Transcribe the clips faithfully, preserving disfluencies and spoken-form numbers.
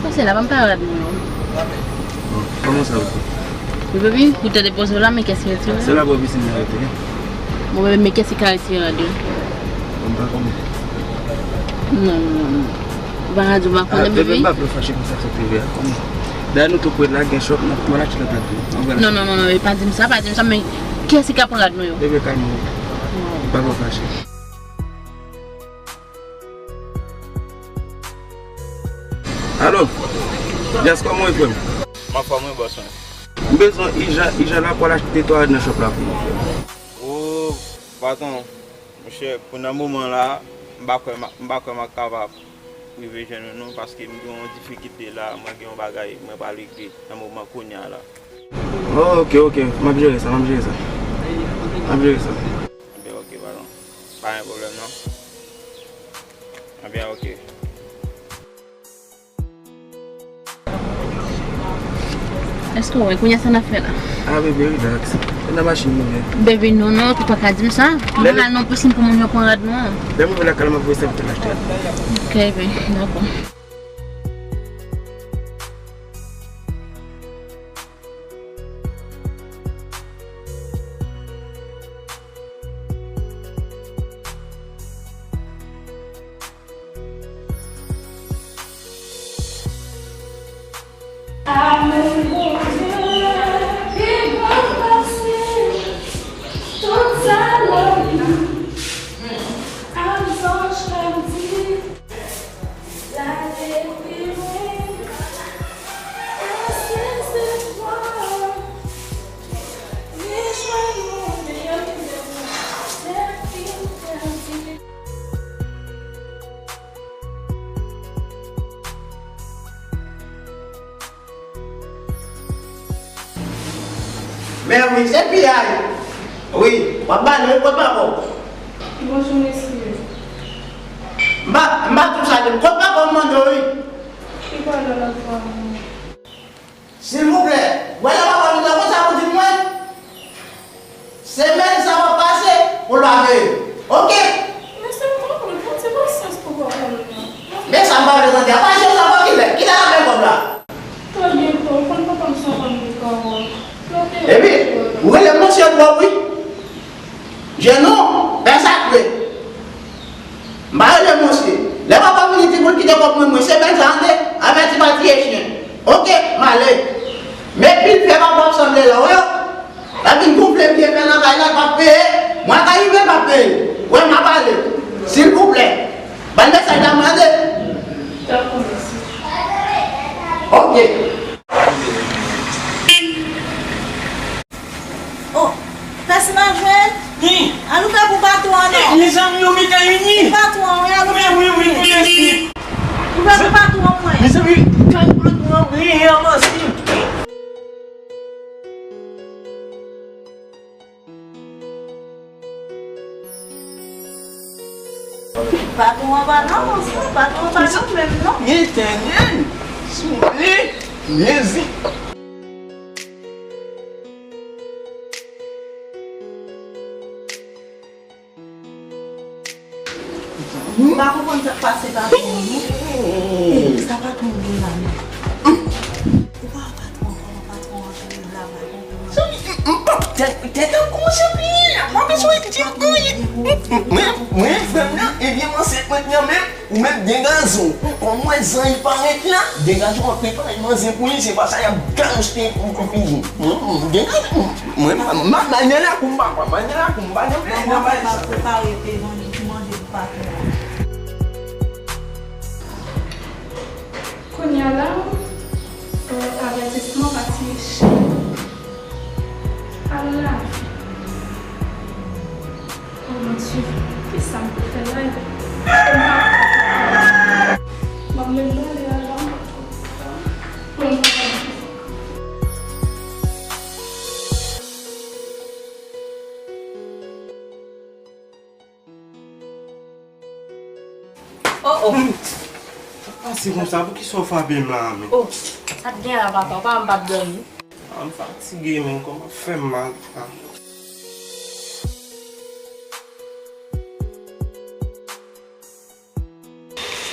Pase la, pa m pa rad mwen yo. Kòman sa ou fè? Wi, baby, ou te depoze w la, men kiyès ki retire? Se la bò pisin nan rete. Bon, baby, men kiyès ki ka retire rad yo? Bon, m pa konnen. Non, non, non, non. Ou pa ka di w pa konnen, baby. Ah, baby, m pa vle w fache konsa, sa te vre a, kòman? Dayè, nou tou prèt la, gen chòp, n ap pran l achte lòt la tou. Non, non, non, non, non, pa di m sa, pa di m sa, men kiyès ki ka pran rad nou yo? Baby, kalme w. M pa vle w fache. Alo, Jazz, kòman w ye, frè m? M anfòm, wi, bòs mwen. M bezwen ijan, ijan la pou al achte twa rad nan chòp la pou mwen, frè m. O, patwon, monchè, pou nan moman la, m pa kwè m, m pa kwè m ap kapab rive jwenn ou non, paske m gen yon difikilte la, mwen gen yon bagay mwen pral regle nan moman kounye a la. O, oke, oke, m ap jere sa, m ap jere sa. M ap jere sa. Ebyen, oke, patwon. Pa gen pwoblèm, non. Ebyen, oke. Èske w wè kounye a sa n ap fè la? Ah, bebe, relax. Se nan machin nou ye. Bebe, non, non, ou pa ka di m sa. Mwen pral nan pisin pou moun yo pran rad nou an. Lè m rive lakay la, m ap voye sèvitè l achte. Ok, bebe, dakò. Amou Bondye pi gran pase tout sa nan vi. Ann sonj kòm di, la te pi lwen, e si se vwa. Men wi, se piyay. Wi, w ap bale, wi, kot papa w? Bonjou, mesye. M pa, m pa tou sa di m. Kot papa w, m mande w, wi? Li pa la, l ap travay. Silvouplè, wè lè w ap pale konsa pou di mwen, semèn sa w ap pase pou lave yo. Oke? Men se m konprann, fò ti pasyans pou papa m nan. Men sa m pa vle tande a. Pasyans sa pou kilè? Kilè l ap fè kòb la? Trè byento, ou konn papa m se yon fanm de pawòl. Epi, ou rele m monsye twòp, wi. Jenon, pè sakre. M pa rele monsye. Lè papa m vini di pou l kite kòb mwen, mwen, semèn sa, tande, avèti pa tiye chen. Oke, m ale. Men pil fè papa m sanble la, w wè. L ap vin gonfle m byen fè nan kay la, l p ap peye. Mwa ka rive, l p ap peye. W wè, m ap ale. Silvouplè. Ban mesaj la, m tande. Dakò, mèsi. Oke. Oh, pèsonn ap jwenn? Wi. An nou fè pou patwon an non. Mezanmi, yo mete ini. Patwon an, wi, an nou fè pou li. Wi, wi, wi, mèsi. Nou fè pou patwon an, mwen. Mezanmi, kay patwon an, wi, an mèsi. Patwon an pa nan mons non, patwon an pa nan menm non. Etènèl, souple, mezi. M pa konprann sa k pase patwon an non. Sa patwon an la menm. Ou pa wè patwon an, kòman patwon an antre la, pa konprann. Zanmi, m, m p ap tèt, tèt ap kòmanse pliye la, m pa bezwen di anyen. Mwen, mwen, frè m nan, ebyen, m ansent mwen nan menm, ou menm, degaje w. Kòm mwen, zanmi parèt la, degaje w, ap prepare manze pou li, se pa sa y ap gayoste pou koupizin. Mwen, mwen, degaje w. Mwen, m, m, m, manyè la kou m pa, manyè la kou m pa, nan bagay sa. Prepare pe manje, ti manje pou patwon an. Kounye a la, euh, avètisman pa tiye chen. Ala! Oh mon Dieu, kisa m pou fè la? M ap menm bale ala. Oh, oh. Sa pase konsa, poukisa w frape m la, men? Oh, sa t gen la, papa, ou pa wè m p ap dòmi? Ah, m fatige, men kò m ap fè m mal. Ah.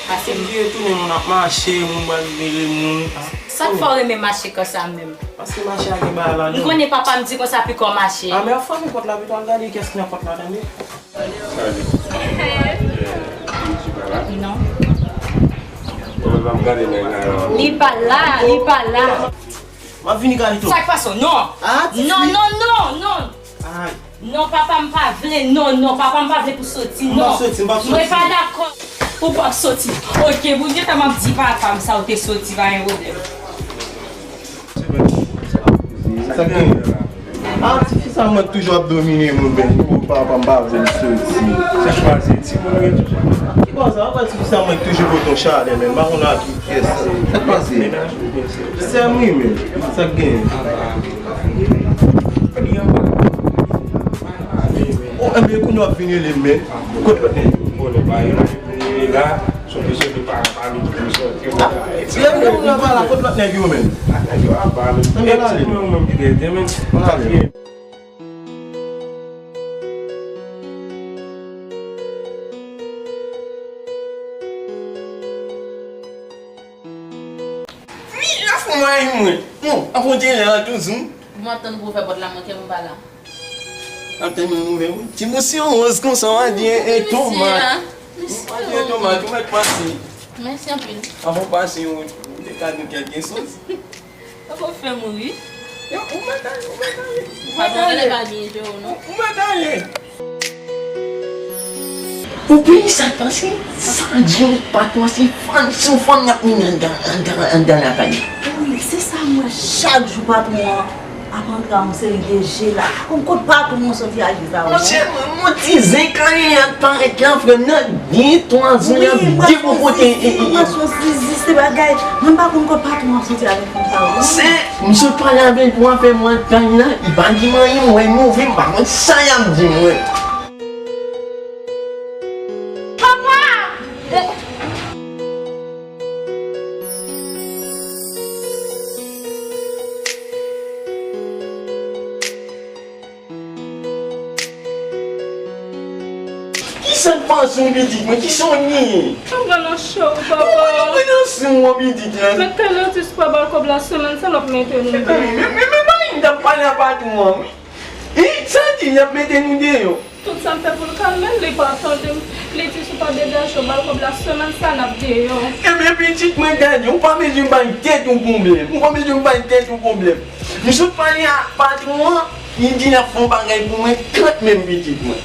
Pase m E tounen moun ap mache, moun pral vire moun. Ah, sa k fè w renmen mache konsa menm? Paske mache a gen bagay ladan. M konnen papa m di konsa piko mache. Ah, men ap fèmen pòt la pito, al gade kiyès ki nan pòt la, tande. Salut. Luigi pa la? Non. Mwen pa m gade nèg la, non. Li pa la, li pa la. M ap vini, Carlito. Sa k pase w? Non. Ah, ti fi. Non, non, non, non. Ay. Non, papa m pa vle. Non, non, papa m pa vle pou soti, non. M p ap soti, m p ap soti. Mwen pa dakò. Ou p ap soti. Ok, pou gentan m ap di papa m sa ou te soti, pa gen pwoblèm. Sa k gen? Ah, tifi sa mwen toujou ap domine moun, men pou papa m pa vle m soti. Sa k pase? Ti moun gen toujou. Ki bò sa? Apa tifi sa mwen toujou pote yon chalè, men m pa konn a ki pyès. Sa k pase? Sè m wi, men. Sa k gen? Oh, enben, kounye w ap vin rele m, men. Kot lòt nèg yo? Bon, lè pa yo la, vin rele la, sou kesyon de pa, pa vin pou sòti, ou la. Lè m gen moun nan pa la, kot lòt nèg yo, men? Nèg yo ap ba nou. Ann al ale. E ti nou menm ki te, te, men. Ann ale. Wi, la fò mwen, mwen. Bon, ap on te lè an tou zoom. Bon, m ap tann pou w fè pòt la, manke m pa la. Ap tann mwen ouvè, wi. Ti bousi yon woz konsa, w a di e, e tomat. Mèsi, a. Mèsi, w a di e tomat, ou mèt pase. Mèsi anpil. Avan w pase, ou te ka di kèlke soz. Ou poko fè m ri. Yo, ou mèt ale, ou mèt ale. Ou mèt ale. Ou mèt ale. Ou konn sa k pase? Sa di patwon se fann sou fann y ap mennen anndan, anndan, anndan lakay. Wi, se sa m wè chak jou patwon an ap antre a yon seri de je la. Ou konn kot patwon an soti a je sa, wi. Monchè, yon ti zen kanyen an parèt la, frè m nan, gen twa zon y ap debokote. Wi, mwen soti, se bagay. Mwen pa konn kot patwon an soti avèk fanm sa yo, non. Se, m sot pale avè l pou afè mwen kanyen la, li pa di m anyen, m wè l move, m pa konn sa y ap di mwen. Papa! Kisa k pase w, pitit mwen? Kisa w genyen? Papa nan cho, papa. Ou pa nan sou w, pitit mwen. Mèt kay la di si pa ba l kòb la semèn sa, l ap mete nou deyò. Men, men, men, men, m t ap pale a patwon an, wi. Wi, sa di l ap mete nou deyò. Tout sa m fè pou l kalme l, li pa tande m. Li di si w pa degaje w ba l kòb la semèn sa, n ap deyò. Ebyen, pitit mwen, gade, ou pa bezwen bay tèt ou pwoblèm. Ou pa bezwen bay tèt ou pwoblèm. M sot pale a patwon an, li di l ap fè yon bagay pou mwen kanmenm, pitit mwen.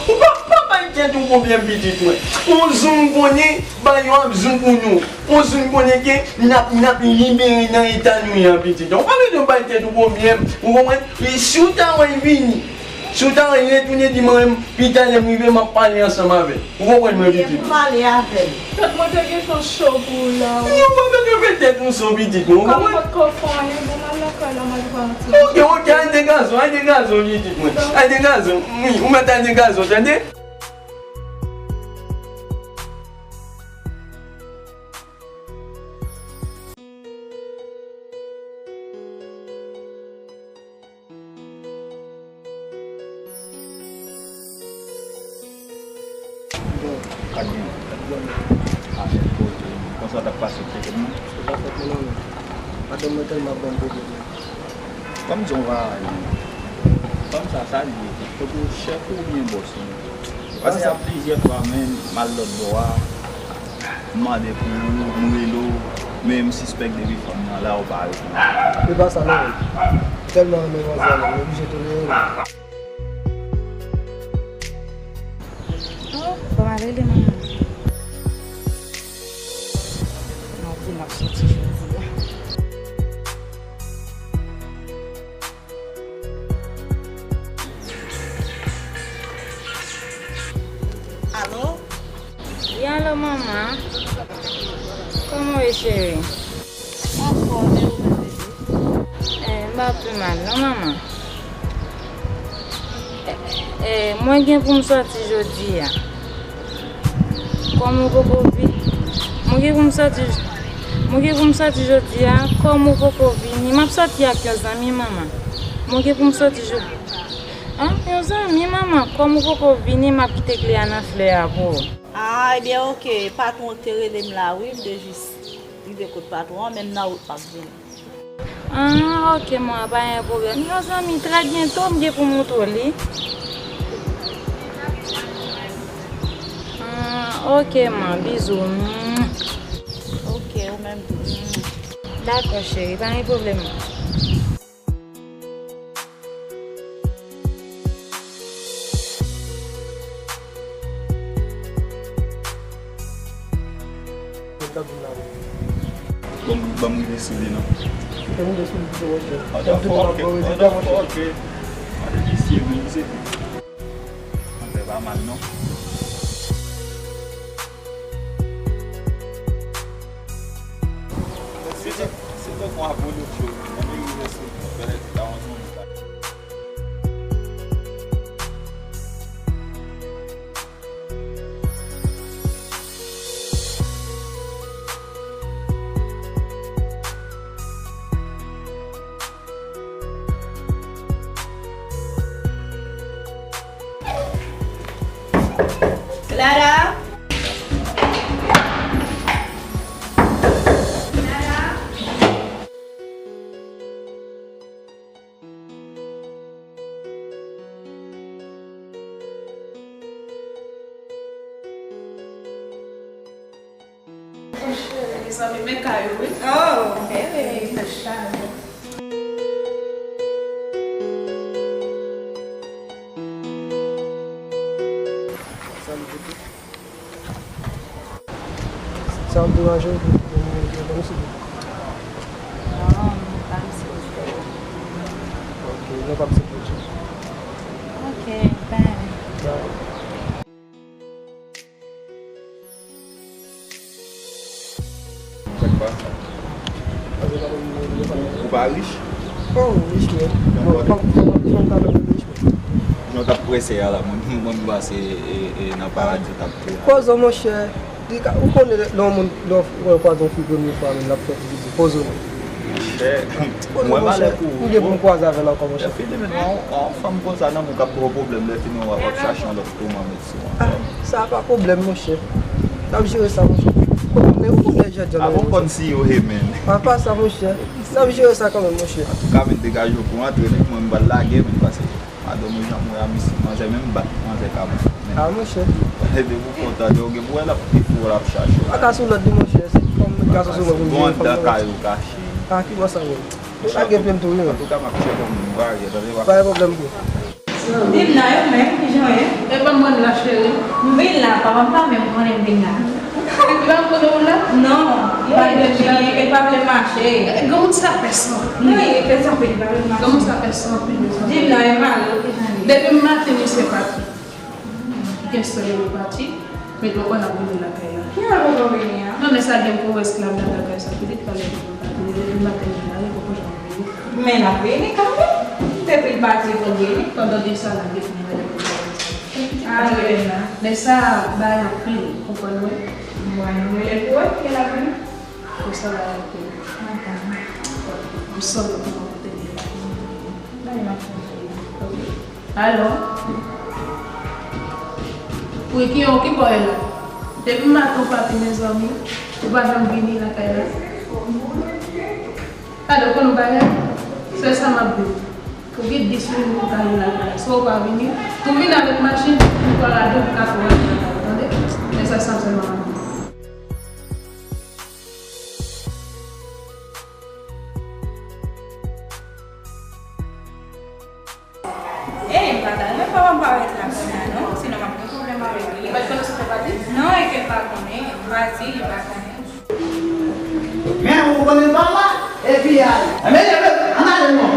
Ou pa, pa bay tèt ou pwoblèm, pitit mwen. Yon zouk m konnen, ba yo ap zouk pou nou. Yon zouk m konnen ke n ap, n ap libere nan eta nou ye a, pitit. Ou pa bezwen bay tèt ou pwoblèm, ou konprann? E si w ta wè l vini, si w ta wè l retounen, di mwen, pita lè m rive, m ap pale ansanm avè l. Ou konprann mwen, pitit? Pale avè l. Tèt mwen te gentan cho pou w la, wi. Ou pa bezwen fè tèt nou cho, pitit mwen, ou konprann? Kòm m potko fè anyen, bon, m al lakay la, m al pran yon ti. Ok, ok, al de gazon, al de gazon, pitit mwen. Al de gazon, wi, ou mèt al de gazon, tande? Bon, pa gen, pa gen afè koze, konsa w t ap pase tcheke m nan? Se pa fòt mwen non, men madanm mwen tèlman ap ban m pwoblèm. Kòm di w pa, fanm sa, sa l ye? Tankou chèf ou oubyen bòs ou? Paske a plizyè fwa menm, m al lòt bò a, m mande pou ou, m rele w, men m sispèk depi fanm nan la, ou pa reponn. Se pa sa non, men. Tèlman renmen manzè a, m oblije tolere l. Oh, ban m al rele manman. Mwen di m ap soti jodi a. Alo? Wi, alo, manman. Kòman w ye, cheri? Anfòm, e ou menm, bebe? Eh, m pa pi mal, non, manman. Eh, eh, mwen gen pou m sòti jodi a. Kòm ou poko vi-, mwen gen pou m sòti, mwen gen pou m sòti jodi a, kòm ou poko vini, m ap sòti ak yon zanmi, manman. Mwen gen pou m sòti jodi. Ah, yon zanmi, manman, kòm ou poko vini, m ap kite kle a nan flè a pou ou. Ah, ebyen, oke. Patwon te rele m la, wi. M te jis rive kot patwon an, men m nan wout m ap vini. Ah, oke, mwen, pa gen pwoblèm. Non, zanmi, trè byento, m gen pou m wout ou li. Ah, oke, mwen, bizou. Mm. Oke, ou menm tou. Mm. Dakò, cheri, pa gen pwoblèm. Ban m, ban m rive sou li, non. Ban m rive sou li pito, monchè. Mwen tou ap fè oke, mwen tou ap fè oke. Gade visye, men, se tou. Anglè pa mal, non. Se te, se te yon abone cho. Mwen rive sou li, fè lè ti ta yon zonbi. Clara! Clara! Cheri, mezanmi, men kay ou, wi. Oh, hey, tèt chaje. Salut, Poupou. Sa ap deranje w pou, pou, pou, pou nou sou? Non, m pa misye. Ok, nou pa misye. Ok, bye. Bye. Ou pa rich? Oh, rich, men. Bon, fòk, fòk, fòk ta vle rich, men. Jan w t ap prese a la, mwen, mwen, mwen pase, e, e, nan paradi w t ap fè a. Kozo, monchè. Li ka, ou konnen lè, lè yon moun, lè w kwaze yon fi premye fwa, men l ap fè ti piti. Kozo, non. Monchè, mwen malè pou ou. Ou gen pou m kwaze avè l ankò, monchè. Lè fini, men, yon, yon fanm konsa nan men w k ap ba w pwoblèm, lè fini, w ap, w ap chache yon lòt pou w met sou an. Ah, sa pa pwoblèm, monchè. N ap jere sa, monchè. Ou konnen, ou konnen jan djòl la ye, monchè. Avan w konn si yo he, men. Pa, pa sa, monchè. N ap jere sa kanmenm, monchè. Antouka, men, degaje w pou w antre, nèg, mwen, m pral lage, men, pase madanm ou jan mwen a, misye, manzè menm bat manzè ka mwen. Ah, monchè. Depi w kontan de, ou gen pou wè l ap pi fou, l ap chache w. Pa ka sou lòd li, monchè. Se fanm, gason sou lòd, bon, anndan kay ou kache. Ah, ki bò sa, menm? Ou lage pye m tou, wi, menm. Antouka, m ap tcheke w, m varye, tande, pa. Pa gen pwoblèm, bro. Di m nan, ou menm, kijan w ye? E pa mwen la, cheri. M vin la, papa m pa menm konnen m vin la. Li pa konnen w la? Non, li pa vle vini, li pa vle mache. Granmoun sa pès anpil. Wi, li pès anpil, li pa vle mache. Granmoun sa pès anpil. Di m nan, e malè, kijan l ye? Depi maten, misye pati. Gen sè li pati. Met mwen konn ap vini lakay la. Kilè l poko vini an? Non, men sa gen pou esklav nan lakay sa. Pitit pale pou pati. Depi maten, li la, li poko janm vini. Men l ap vini kanmenm. Depi l pati, pou l vini. Pandan de sa, l ap vini. Ah, wi. Men sa, bay anpil, ou konprann mwen? Mwen, mwen rele l pou wè, kilè l ap vini. Konsa, bay anpil. Antann. M sòt pou mwen kote li. Bay anpil. Ok. Alo? Wi, ki, ki bò w ye la? Depi maten w pati, mezanmi, ou pa janm vini lakay la. Gade, ou konn yon bagay? Sèl sa m ap di w. Ou gen dis minit pou w ka vin lakay la. Si w pa vini, tou vin avèk machin, pou w ka lage, pou w ka fè w lakay la, tande? Men sèl sa m sèlman ap di w. Ey, m pa ta renmen papa m parèt la kounye a non, sinon m ap gen pwoblèm avèk li. Ou pa t konnen sa w fè pati? Non, e ke l pa konnen, m pa di li pa konnen. Men ou konnen papa, epi al. Ann ale, ann ale non.